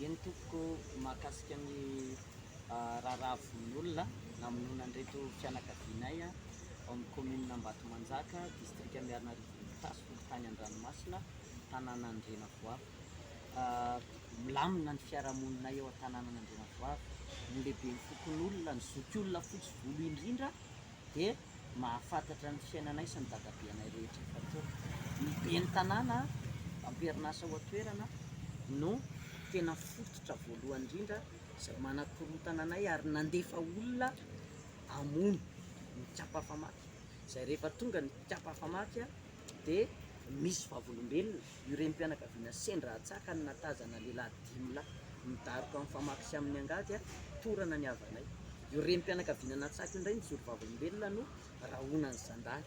Eny tompoko, mahakasika ny raharaha vono olona namonoana an'ireto fianakavianay ao amin'ny kaominina Ambatomanjaka, distrika Miarinarivo Itasy, fokontany Andranomasina, tanàna Andrianavoavo. Milamina ny fiarahamoninay ao an-tanànan'Andrianavoavo. Ny lehiben'ny fokonolona, ny zokiolona fotsy volo indrindra dia mahafantatra ny fiainanay sy ny dadabeanay rehetra efa teo. Ny ben'ny tanàna am-perinasa ao an-toerana no tena fototra voalohany indrindra izay manakorontana anay ary nandefa olona hamono ny kapa famaky. Izay rehefa tonga ny kapa famaky dia misy vavolombelona, io renim-pianakaviana sendra hatsaka no nahatazana lehilahy dimy lahy midaroka amin'ny famaky sy amin'ny angady torana ny havanay. Io renim-pianakaviana natsaka io indray nijoro vavolombelona no rahonan'ny zandary.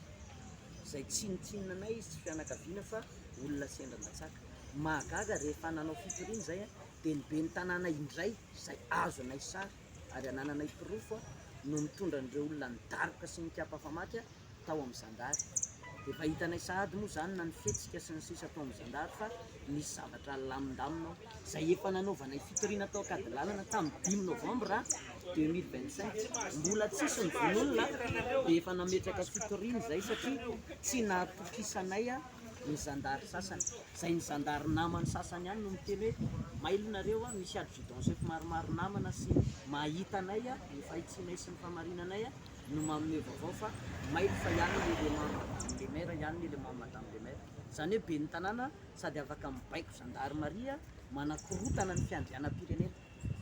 Izay tsinontsinona anay izy tsy fianakaviana fa olona sendra natsaka. Mahagaga rehefa nanao fitoriana izay dia ny ben'ny tanàna indray izay azonay sary ary anananay porofo no mitondra an'ireo olona nidaroka sy nikapa famaky tao amin'ny zandary. Efa hitanay sahady moa izany na ny fihetsika sy ny sisa tao amin'ny zandary fa nisy zavatra nilamindamina ao, izay efa nanaovanay fitoriana tao Ankadilalana tamin'ny dimy novambra 2025. Mbola tsisy ny vono olona dia efa nametraka fitoriana izay satria tsy nahatokisanay ny zandary sasany. Izay ny zandary namany sasany ihany no miteny hoe mailo nareo, misy adjudant chef maromaro namana sy mahita anay ny fahitsianay sy ny fahamarinanay. no manome vaovao fa mailo fa ihany ny élément madame le maire ihany ny élément madame le maire izany hoe ben'ny tanàna sady afaka mibaiko gendarmerie manakorotana ny fiandrianam-pirenena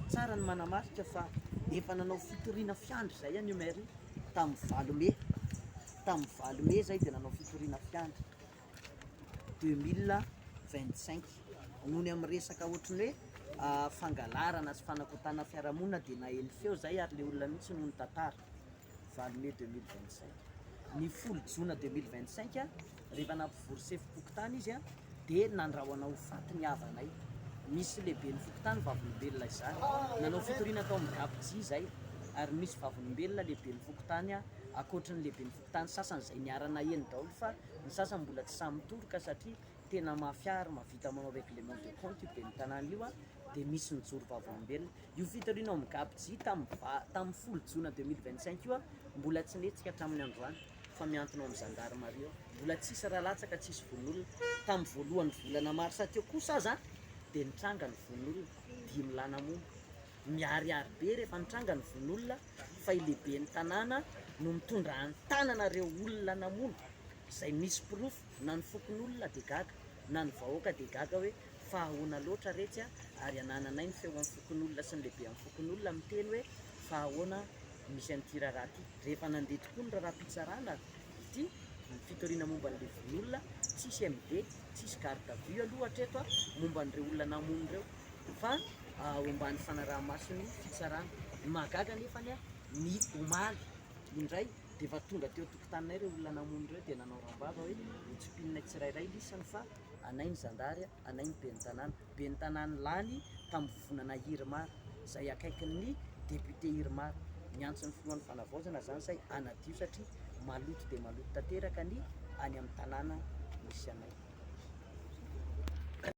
tsara ny manamarika fa efa nanao fitoriana fiandry izay an'io maire io tamin'ny valo mey tamin'ny valo mey izay dia nanao fitoriana fiandry 2025 noho ny amin'ny resaka ohatran'ny hoe fangalarana sy fanakontana fiarahamonina dia naheno feo izay ary ilay olona mihitsy no nitantara, valo mey 2025. Ny folo jona 2025 rehefa nampivory sefom-pokontany izy dia nandrahona ho faty ny havanay. Misy lehiben'ny fokontany vavolombelona izany. Nanao fitoriana tao amin'ny GAPJ izay ary misy vavolombelona lehiben'ny fokontany ankoatry ny lehiben'ny fokontany sasany izay niara-naheno daholo fa ny sasany mbola tsy sahy mitoroka satria tena mafia ary mahavita manao règlement de compte io ben'ny tanàna io dia misy mijoro vavolombelona. Io fitoriana ao amin'ny GAPJ tamin'ny va- tamin'ny folo jona 2025 io mbola tsy nihetsika hatramin'ny androany fa mihantona ao amin'ny zandarmaria ao. Mbola tsisy ra latsaka, tsisy vono olona. Tamin'ny voalohan'ny volana marsa teo kosa aza dia nitranga ny vono olona, dimy lahy namono. Miharihary be rehefa nitranga ny vono olona fa i lehiben'ny tanàna no mitondra an-tanana ireo olona namono izay misy porofo na ny fokonolona dia gaga na ny vahoaka dia gaga hoe fa ahoana loatra retsy a ary anananay ny feo amin'ny fokonolona sy ny lehibe amin'ny fokonolona miteny hoe fa ahoana misy an'ity raharaha ity rehefa nandeha tokoa ny raharaham-pitsarana ity ny fitoriana momba an'ilay vono olona tsisy MD tsisy garde à vue aloha hatreto a momba an'ireo olona namono ireo fa ao ambany fanaraha-mason'ny fitsarana. Ny mahagaga anefany ny omaly indray dia efa tonga teo an-tokotaninay ireo olona namono ireo dia nanao rambava hoe hotsipininay tsirairay lisany fa anay ny zandary, anay ny ben'ny tanàna. Ben'ny tanàna lany tamin'ny vovonana Irmar izay akaikin'ny député Irmar. Miantso ny filohan'ny fanavaozana izany izay hanadio satria maloto dia maloto tanteraka ny any amin'ny tanàna misy anay.